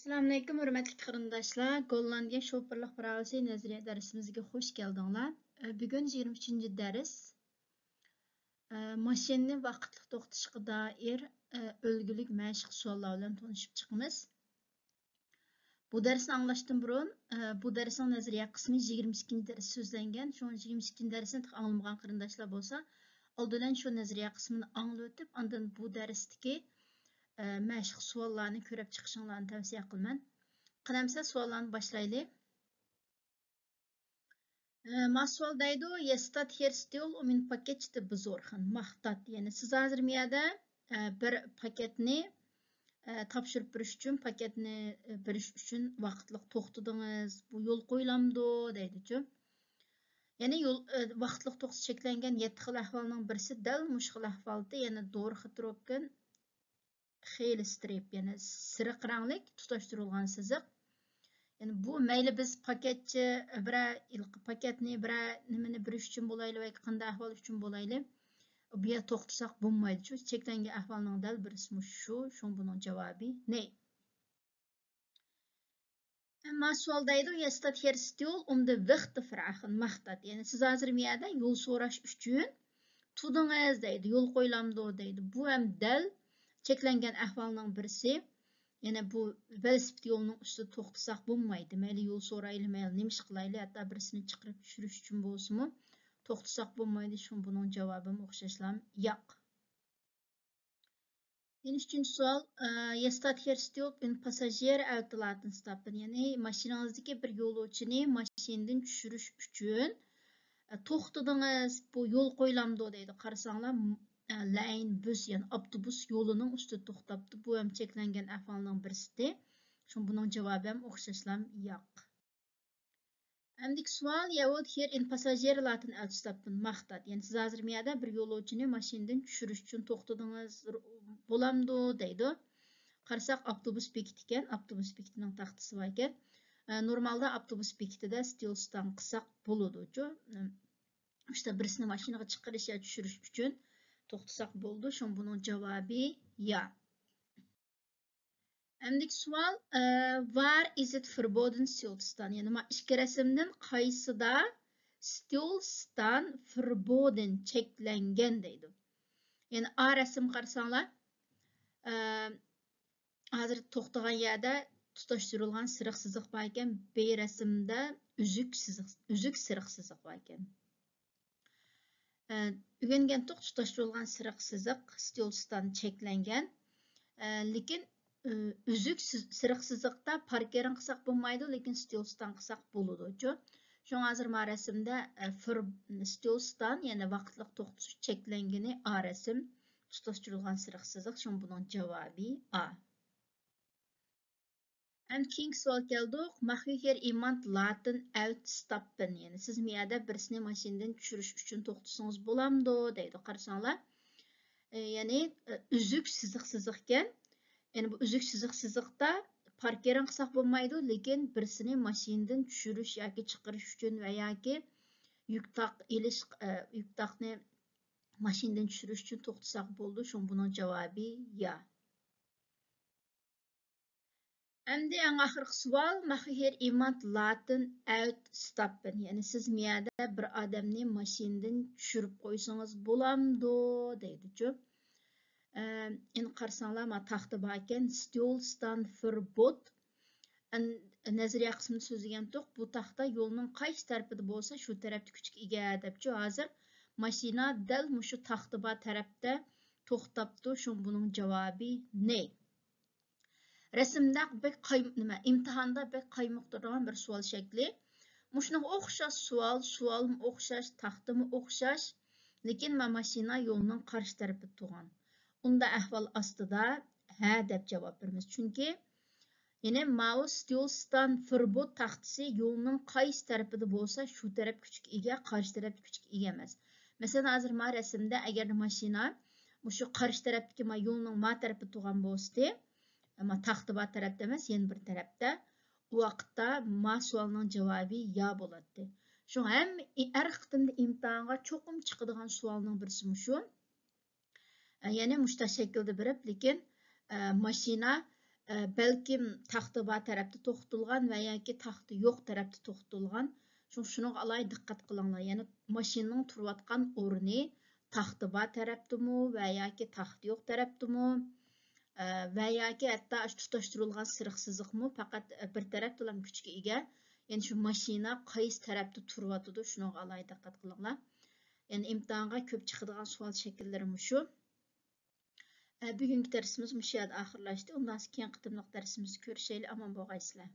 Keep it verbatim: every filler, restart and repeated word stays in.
ئەسسالامۇئەلەيكۇم، ھۆرمەتلىك قېرىنداشلار. گوللاندىيە شوپۇرلۇق پىراۋىسى نەزەرىيە دەرسىمىزگە خوش كەلدىڭلار. ئە، بۈگۈن يىگىرمە ئۈچىنچى دەرس. ئە، ماشىنىنى ۋاقىتلىق توختىتىشقا دائىر، ئە، ئۈلگىلىك مەشىق سوئاللار بىلەن تونۇشۇپ چىقىمىز. بۇ دەرسنى ئاڭلاشتىن بۇرۇن، ئە، بۇ دەرسنىڭ نەزەرىيە قىسمى يىگىرمە ئىككىنچى دەرس سۆزلەنگەن. شۇڭا يىگىرمە ئىككىنچى دەرسنى تېخى ئاڭلىمىغان قېرىنداشلار بولسا، ئالدى بىلەن شۇ نەزەرىيە قىسمىنى ئاڭلىۋېتىپ، ئاندىن بۇ دەرستىكى، ئە، مەشىق سوئاللارنى كۆرۈپ چىقىشىڭلارنى تەۋسىيە قىلىمەن. قېنى ئەمىسە سوئاللارنى باشلايلى. ئە، ما سوئال دەيدۇ، يەستات ھېر ستيول ئوم ئىن پاكېتشتە بىزورخىن ماختات. يەنى سىز ھازىر مۇ يەردە، ئە، بىر پاكېتنى، ئە، تاپشۇرۇپ بېرىش ئۈچۈن، پاكېتنى، ئە، بېرىش ئۈچۈن ۋاقىتلىق توختىدىڭىز. بۇ يول قويۇلامدۇ دەيدىچۇ. يەنى يول، ئە، ۋاقىتلىق توختىتىش چەكلەنگەن يەتتە خىل ئەھۋالنىڭ بىرسى دەل مۇشۇ خىل ئەھۋالدا، يەنى دورخ تروككېن خېلى سترىپ، يەنى سېرىق رەڭلىك تۇتاشتۇرۇلغان سىزىق. يەنى بۇ مەيلى بىز پاكەتچە بىرەر ھېلىقى پاكەتنى، بىرەر نېمىنى بېرىش ئۈچۈن بولايلى ياكى قانداق ئەھۋال ئۈچۈن بولايلى، بۇ يەردە توختىساق بولمايدۇ. شۇ چەكلەنگەن ئەھۋالنىڭ دەل بىرسى مۇشۇ شۇ، شۇڭا بۇنىڭ جاۋابى نەي. ئەمما سوئال دەيدۇ، يەستات ھېر ستيول ئوم دە ۋىخت فراخىن ماختات. يەنى سىز ھازىر مۇ يەردە يول سوراش ئۈچۈن تۇدىڭىز دەيدۇ، يول قويۇلامدۇ دەيدۇ. بۇ ھەم دەل چەكلەنگەن ئەھۋالنىڭ بىرسى. يەنى بۇ ۋېلىسىپىت يولىنىڭ ئۈستىدە توختىساق بولمايدۇ. مەيلى يول سورايلى، مەيلى نېمە ئىش قىلايلى، ھەتتا بىرسىنى چىقىرىپ چۈشۈرۈش ئۈچۈن بولسىمۇ توختىساق بولمايدۇ. شۇڭا بۇنىڭ جاۋابىمۇ ئوخشاشلا ياق. يەنە ئۈچىنچى سوئال، ئە، يەستات ھېر ستيول ئىن پاسساژيېر ئەۋتىلاتىن ستاپپىن. يەنى ماشىنىڭىزدىكى بىر يولۇچىنى ماشىنىدىن چۈشۈرۈش ئۈچۈن، ئە، توختىدىڭىز، بۇ يول قويۇلامدۇ دەيدۇ. قارىساڭلار، م-، ئە، لەين بۈس، يەنى ئاپتوبۇس يولىنىڭ ئۈستىدە توختاپتۇ. بۇ ھەم چەكلەنگەن ئەھۋالنىڭ بىرسى. شۇڭا بۇنىڭ جاۋابى ھەم ئوخشاشلا ياق. ئەمدىكى سوئال، يەۋۇد ھېر ئىن پاسساژيېر لاتىن ئەۋتىستاپپىن ماختات. يەنى سىز ھازىر مۇ يەردە بىر يولۇچىنى ماشىنىدىن چۈشۈرۈش ئۈچۈن توختىدىڭىز، بولامدۇ دەيدۇ. قارىساق، ئاپتوبۇس بېكىتى ئىكەن، ئاپتوبۇس بېكىتىنىڭ تاختىسى بار ئىكەن. ئە، نورمالدا ئاپتوبۇس بېكىتىدە ستيول ستان قىلساق بولىدۇچۇ. ئە، ئىشتە بىرسىنى ماشىنىغا چىقىرىش يا چۈشۈرۈش ئۈچۈن توختىساق بولىدۇ. شۇڭا بۇنىڭ جاۋابى يا. ئەمدىكى سوئال، ئە، ۋار ئىزىت فىربودىن ستيولستان؟ يەنى ما ئىككى رەسىمدىن قايسىدا ستيولستان فىربودىن چەكلەنگەن دەيدۇ. يەنى ئا رەسىم قارىساڭلار، ئە، ھازىر توختىغان يەردە تۇتاشتۇرۇلغان سېرىق سىزىق بار ئىكەن، بې رەسىمدە ئۈزۈك سىزىق، ئۈزۈك سېرىق سىزىق بار ئىكەن. ئە، ئۆگەنگەنتۇق، تۇتاشتۇرۇلغان سېرىق سىزىق ستيولستان چەكلەنگەن. ئە، لېكىن، ئۈ-، ئۈزۈك سىز-، سېرىق سىزىقتا پاركىرىڭ قىلساق بولمايدۇ، لېكىن ستيولستان قىلساق بولىدۇچۇ. شۇڭا ھازىر ما رەسىمدە، ئە، فىر-، ستيولستان، يەنى ۋاقىتلىق توختىتىش چەكلەنگىنى ئا رەسىم، تۇتاشتۇرۇلغان سېرىق سىزىق، شۇڭا بۇنىڭ جاۋابى ئا. ئەمدى كېيىنكى سوئال كەلدۇق. ماخيۇ ھېر ئىمانت لاتىن ئەۋت ستاپپىن. يەنى سىز مۇ يەردە بىرسىنى ماشىنىدىن چۈشۈرۈش ئۈچۈن توختىسىڭىز بولامدۇ دەيدۇ. قارىساڭلار، ئە، يەنى، ئە، ئۈزۈك سىزىق سىزىقكەن. يەنى بۇ ئۈزۈك سىزىق سىزىقتا پاركىرىڭ قىلساق بولمايدۇ، لېكىن بىرسىنى ماشىنىدىن چۈشۈرۈش ياكى چىقىرىش ئۈچۈن ۋە ياكى يۈك تاق ئېلىش، ئە، يۈك تاقنى ماشىنىدىن چۈشۈرۈش ئۈچۈن توختىساق بولىدۇ. شۇڭا بۇنىڭ جاۋابى يا. ئەمدى ئەڭ ئاخىرقى سوئال، ماخيۇ ھېر ئىمانت لاتىن ئەۋت ستاپپىن. يەنى سىز مۇ يەردە بىر ئادەمنى ماشىنىدىن چۈشۈرۈپ قويسىڭىز بولامدۇ دەيدىچۇ. ئە، ئېنى قارىساڭلار، ما تاختا باركەن، ستيولستان فىربوت. ئەن-، نەزەرىيە قىسمىدا سۆزلىگەنتۇق، بۇ تاختا يولنىڭ قايسى تەرىپىدە بولسا، شۇ تەرەپتە كۈچكە ئىگە دەپچۇ. ھازىر ماشىنا دەل مۇشۇ تاختا بار تەرەپتە توختاپتۇ، شۇڭا بۇنىڭ جاۋابى نەي. رەسىمدە بەك قاي-، نېمە، ئىمتىھاندا بەك قايمۇقتۇرىدىغان بىر سوئال شەكلى. مۇشۇنىڭغا ئوخشاش سوئال، سوئالمۇ ئوخشاش، تاختىمۇ ئوخشاش، لېكىن ما ماشىنا يولنىڭ قارشى تەرىپىدە تۇرغان. ئۇندا ئەھۋال ئاستىدا ھە دەپ جاۋاب بېرىمىز. چۈنكى، يەنى ماۋۇ ستيولستان فىربوت تاختىسى يولنىڭ قايسى تەرىپىدە بولسا، شۇ تەرەپ كۈچكە ئىگە، قارشى تەرەپ كۈچكە ئىگە ئەمەس. مەسىلەن، ھازىر ما رەسىمدە ئەگەردە ماشىنا مۇشۇ قارشى تەرەپتىكى ما يولنىڭ ما تەرىپىدە تۇرغان بولسىدى، ئەمما تاختا بار تەرەپتە ئەمەس، يەنە بىر تەرەپتە. ئۇ ۋاقىتتا ما سوئالنىڭ جاۋابى يا بولاتتى. شۇڭا ھەممە ئى-، ھەر قېتىمدا ئىمتىھانغا چوقۇم چىقىدىغان سوئالنىڭ بىرسى مۇشۇ. ئە، يەنى مۇشۇنداق شەكىلدە بېرىپ، لېكىن، ئە، ماشىنا، ئە، بەلكىم تاختا بار تەرەپتە توختىتىلغان ۋە ياكى تاختا يوق تەرەپتە توختىتىلغان. شۇڭا شۇنىڭغا ئالاھىدە دىققەت قىلىڭلار. يەنى ماشىنىنىڭ تۇرۇۋاتقان ئورنى تاختا بار تەرەپتىمۇ ۋە ياكى تاختا يوق تەرەپتىمۇ، ئە، ۋە ياكى ھەتتا ئاشۇ تۇتاشتۇرۇلغان سېرىق سىزىقمۇ پەقەت بىر تەرەپتىلا كۈچكە ئىگە. يەنى شۇ ماشىنا قايسى تەرەپتە تۇرۇۋاتىدۇ، شۇنىڭغا ئالاھىدە دىققەت قىلىڭلار. يەنى ئىمتىھانغا كۆپ چىقىدىغان سوئال شەكىللىرى مۇشۇ. ئە، بۈگۈنكى دەرسىمىز مۇشۇ يەردە ئاخىرلاشتى. ئۇنداق كېيىنكى قېتىملىق دەرسىمىزدە كۆرۈشەيلى. ئامان بولغايسىلەر.